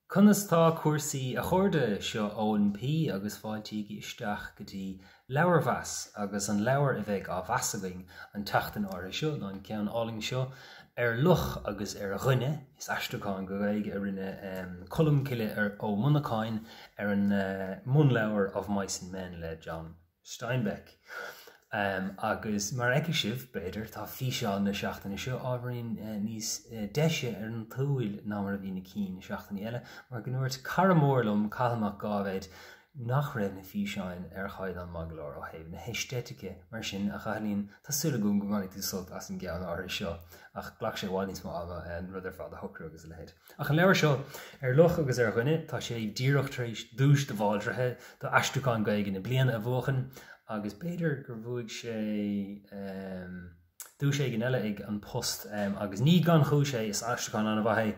Conas tá cúrsaí a chairde? Seo Eoin P agus fáiltígí isteach go dtí Leabharmheas agus an leabhar a bheidh á mheas againn an tseachtain áirithe seo ná an ceann álainn seo Ar Luch agus ar Dhuine, is aistriúchán go Gaeilge a rinne Colm Cille Ó Monacháin ar an mbunleabhar Of Mice and Men le John Steinbeck. Agus mar a fheicfidh sibh, b'fhéidir, tá físeán na seachtaine seo ábhairín níos deise ar an tsúil ná mar a bhí na cinn na seachtainí eile, mar go ndúirt cara mór liom, Cathal Mac Gáibhéid, nach raibh na físeáin ar chaighdeán maith go leor ó thaobh na haeistéitice. Mar sin, a Chathailín, tá súil agam go mbainfidh tú sult as an gceann áirithe seo, ach ghlac sé i bhfad níos mó ama an rud ar fad a shocrú agus a leithéid. Ach an leabhar seo, Ar Luch agus ar Dhuine, tá sé díreach tar éis duais de Bhaldraithe do aistriúchán Gaeilge na bliana a bhuachan agus b'fhéidir gur bhuaigh sé duais éigin eile ag An Post agus ní gan chúis é, is aistriúchán an-mhaith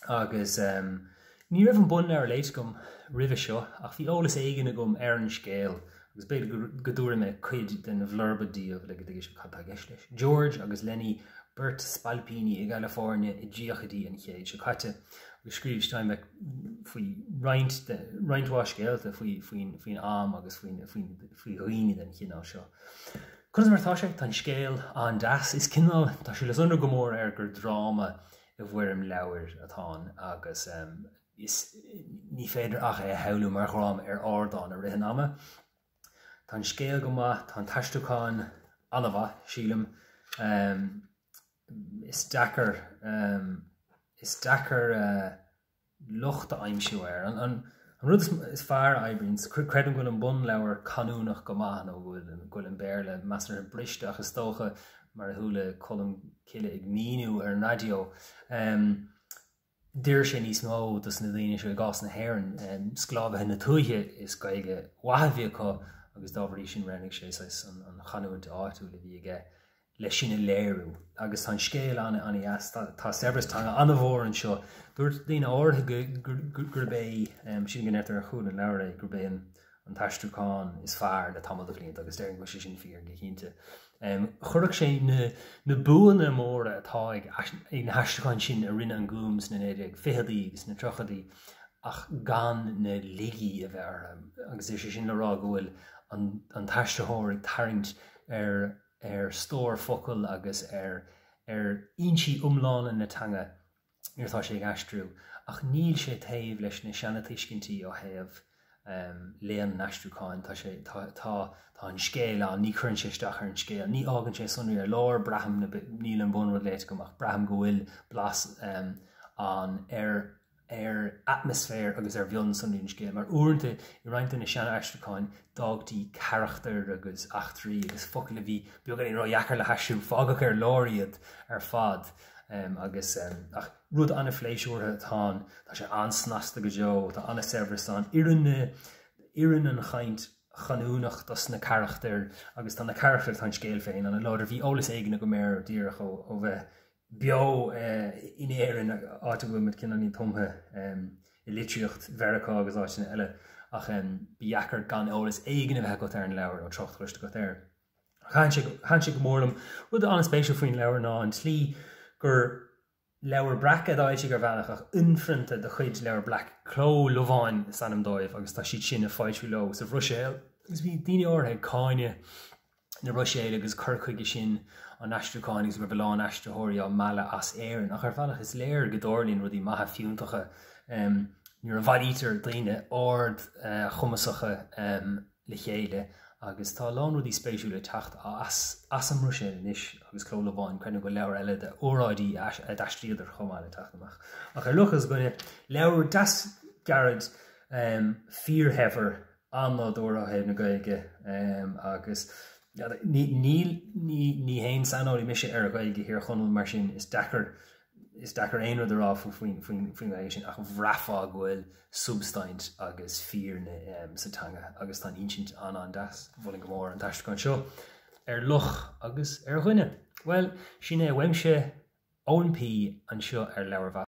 é agus ní raibh an bunleabhar léite agam roimhe seo ach bhí eolas éigin agam ar an scéal agus b'fhéidir go dtabharfaidh mé cuid den bhlurba daoibh le go dtuigfidh sibh cad tá i gceist leis. George agus Lenny, beirt spailpíní i gCalifornia i dtríochaidí an chéid seo caite, agus scríobh Steinbeck faoi roinnt de, roinnt mhaith scéalta faoi, faoin, faoin am agus faoin, faoin, faoi dhaoine den chineál seo. Conas mar atá sé? Tá an scéal an-deas. Is cineál, tá sé le sonrú go mór air gur dráma i bhfoirm leabhair atá ann agus is ní féidir ach é a shamhlú mar dhráma ar ardán i rith an ama. Tá an scéal go maith, tá an t-aistriúchán an-mhaith, sílim. Is deacair, is deacair locht a aimsiú air. An rud is fearr a oibríonn, creidim go bhfuil an bunleabhar canúnach go maith nó go bhfuil an Béarla measartha briste ach is dócha, mar a chuala Colm Cille ag míniú ar an raidió, D'oir sé níos mó dos na daoine seo i gcás na hÉireann, sclábhaithe na tuaithe is Gaeilge mhaith a bhí acu agus dá bhrí sin roghnaigh sé saghas an chanúint áitiúil a bhí aige le sin a léiriú. Agus tá an scéal an-an-dheas, tá saibhreas teanga an-mhór anseo. Dúirt daoine áirithe gurb é, sílim go ndeirtear ar chúl an leabhair é, gurb é an an t-aistriúchán is fearr le tamall de bhlianta agus déarfainn go bhfuil sé sin fíor go cinnte. Chuirfeadh sé na na buanna móra atá ag ag na haistriúcháin sin a rinne an gúm sna 1920idí agus sna 30idí ach gan na laigí a bheith orthu agus is é sin le rá go bhfuil an an t-aistritheoir ag tarraingt ar ar stór focal agus ar ar fhoinsí iomlána na teanga nuair atá sé ag aistriú, ach níl sé taobh leis na seanatuiscintí ó thaobh léann an aistriúcháin. Tá sé, tá, tá, tá an scéal ann, ní chuireann sé isteach ar an scéal, ní fhágann sé sonraí ar lár, braithim, níl an bunrud léite agam ach braithim go bhfuil blas ann ar ar atmaisféar agus ar mhionsonraí an scéil, mar uaireanta i roinnt de na sean-aistriúcháin d'fhágtaí carachtair agus eachtraí agus focail a bhí beagáinín ródheacair le haistriú, fágadh ar lár iad ar fad. Agus, ach rud an-phléisiúrtha atá ann, tá sé an-snasta go deo, tá an-saibhreas ann, oireann na, oireann an chaint chanúnach dos na carachtair agus tá na carachtair, tá an scéal féin an-láidir. Bhí eolas éigin agam air díreach ó, ó bheith beo in Éirinn, áit a bhfuil muid cineáilín tumtha i litríocht Mheiriceá agus áiteanna eile, ach ba dheacair gan eolas éigin a bheith agat ar an leabhar nó trácht cloiste agat air. Thaitin sé go mór liom. Rud an-spéisiúil faoin leabhar ná an tslí gur leabhar breac a d'fhoilsigh ar bhealach ach ionphrionta de chuid leabhar breac, Cló Lováin is ainm dóibh agus tá siad sin ag foilsiú leo sa Bhruiséil agus bhí daoine áirithe ag cáineadh na Bruiséile agus cur chuige sin an aistriúcháin agus go raibh a lán aistritheoirí á mealladh as Éirinn ach ar bhealach is léir go dtarlaíonn rudaí maithe fiúntacha nuair a bhailítear daoine ardchumasacha le chéile agus tá a lán rudaí spéisiúla ag teacht as as an mBruiséil anois agus Cló Lováin, creidim go bhfuil leabhar eile de óráidí a d'aistríodar chomh maith le teacht amach. Ach Ar Luch agus Dhuine, leabhar deas gairid, fíorshaibhir, an-nádúrtha ó thaobh na Gaeilge agus ní níl ní ní haon saineolaí mise ar Ghaeilge Thír Chonaill mar sin is deacair is deacair aon rud a rá faoin nGaeilge sin ach bhraithfeá go bhfuil substaint agus fírinne sa teanga agus tá an insint an-an-deas. Mholfainn go mór an t-aistriúchán seo ar luch agus ar dhuine. Bhuel, sin é uaimse, Eoin P. anseo ar Leabharmheas.